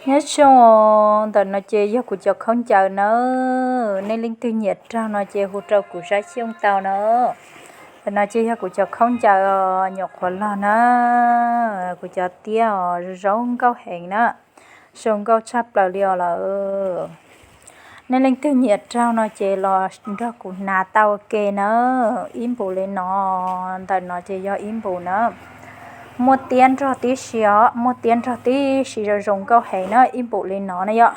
Nyob zoo, ntawm no ces yog kuv cov khaub ncaws na. Nej leej twg nyiam raug no ces hu rau kuv Sab Xyooj tau na. Ntawm no ces yog kuv cov khaub ncaws os, nyuam qhuav log na. Kuv cov tiab os, zoo nkauj heev na. Zoo nkauj tshaj plaws li os lawm. Nej leej twg nyiam raug no ces los nrog kuv hnav tau ke na. Ib npus li no, ntawm no ces yog ib npus na. Muaj tiab nrog tib si os, muaj tiab nrog tib si, zoo zoo nkauj heev na, ib npus li no na yom.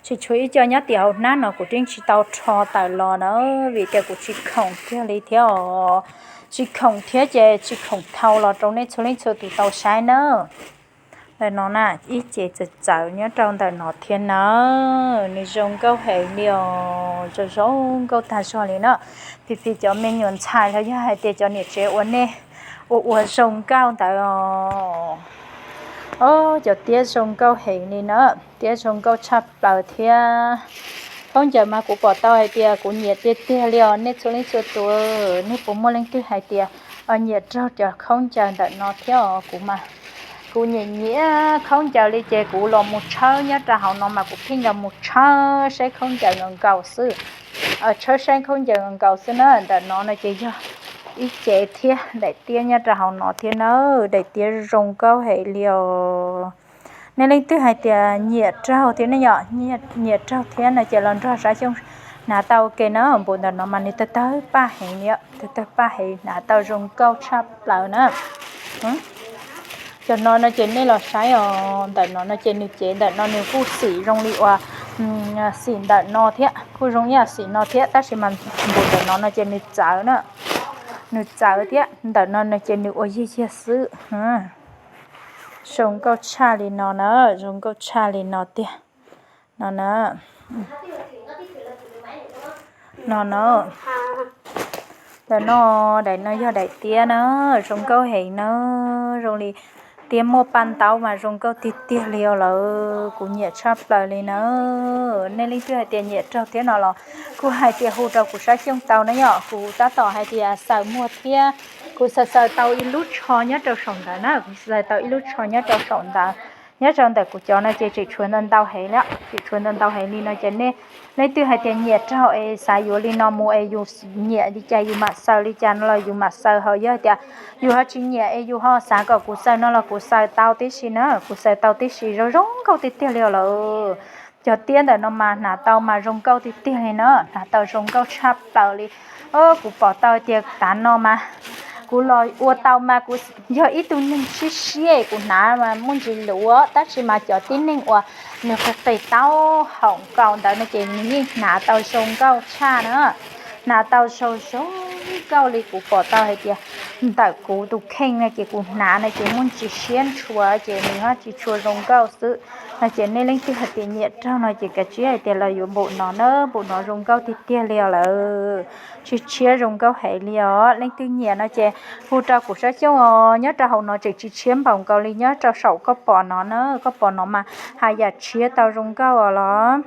Tsis tshuav ib co nyob tim hauv hnab no kuv yeej tsis tau rho tawm los na, vim tias kuv tsis khoom kiag li thiab os. Tsis khoom thiab ces tsis khoom thau los rau nej txhua leej txhua tus tau saib na. Ntawm no na, ib ce txawv txawv nyob rau ntawm no thiab na. Nws zoo nkauj heev li os, zoo zoo nkauj tag zog li na. Phim phim cov me nyuam ntxhais los yog hais tias cov niam tsev uas nej ua ua zoo nkauj ntawd os. Os, cov tiab zoo nkauj heev li na, tiab zoo nkauj tshaj plaws thiab. Khaub ncaws mas kuv pom tau hais tias kuv nyiam tiag tiag li os. Nej txhua leej txhua tus, nej puas muaj leej twg hais tias nyiam raug cov khaub ncaws ntawm no thiab os? Kuv mas kuv nyiam nyiam khaub ncaws li ces kuv los mus tshawb nyob rau hauv no mas kuv pheej los mus tshawb saib khaub ncaws nkaus nkaus xwb. Tshawb saib khaub ncaws nkaus nkaus xwb na. Ntawm no no ces yog ib ce thiab, daim tiab nyob rau hauv no thiab na. Daim tiab zoo nkauj heev li os. Nej leej twg hais tias nyiam raug thiab ne yom, nyiam raug thiab no ces los nrog Sab Xyooj hnav tau ke na. Npus ntawm no mas nws tawg tawg paj heev li, tawg tawg paj heev, hnav tau zoo nkauj tshaj plaws na. Cov no no ces nej los saib os, ntawm no no ces nws cev ntawm no nws kuj xim zoo li uas xim ntawm no thiab, kuj zoo ib yam xim no thiab, tab sis mas npus ntawm no no ces nws txawv na, nws txawv thiab, ntawm no no ces nws ua yig yig xwb. Zoo nkauj tshaj li no na, zoo nkauj tshaj li no tiag. No na, no na, ntawm no, daim no yog daim tiab na, zoo nkauj heev na, zoo li tiab muaj paj ntaub mas zoo nkauj tiag tiag li os lawm, kuv nyiam tshaj plaws li na. Nej leej twg hais tias nyiam raug thiab no los kuj hais tias hu rau kuv Sab Xyooj tau na yom, kuv tab tom hais tias xaws muag thiab, kuv xaws xaws tau ib lub tsho nyob rau saum ntawd na, kuv xaws tau ib lub tsho nyob rau saum ntawd. Nyob rau ntawm kuv cov no ces tseem tshuav ntau ntau heev li, tseem tshuav ntau ntau heev li no ces nej leej twg hais tias nyiam raug es xav yuav li no mus es yus nyiam li cas yus mam xaws li cas no los yus mam xaws, ho yog tias yus ho tsis nyiam es yus ho xav kom kuv xaws no los kuv xaws tau tib si na, kuv xaws tau tib si, zoo zoo nkauj tiag tiag li os lawm. Cov tiab ntawm no mas hnav tau mas zoo nkauj tiag tiag li na, hnav tau zoo nkauj tshaj plaws li. Kuv pom tau tias tav no mas kuv los ua tau mas kuv yog ib tug neeg siab siab kuv hnav mas muaj ntsis luav, tab sis mas cov tib neeg uas nws qis qis taub hau nkaus ntawd no ces nws yeej hnav tau zoo nkauj tshaj na, hnav tau zoo zoo nkauj li. Kuv pom tau hais tias ntawm kuv tus kheej no ces kuv hnav no ces muaj ntsis siab ntshua ces nws ho tsis tshua zoo nkauj xwb. No ces nej leej twg hais tias nyiam raug no ces kav tsij hais tias los yuav npum no na, npum no zoo nkauj tiag tiag li os lawm. Tsis tshiab, zoo nkauj heev li os. Leej twg nyiam no ces hu rau kuv Sab Xyooj os, nyob rau hauv no tseem tsis tshiab npaum nkaus li nyob rau saum koj pom no na, koj pom no mas haj yam tshiab tau zoo nkauj os los.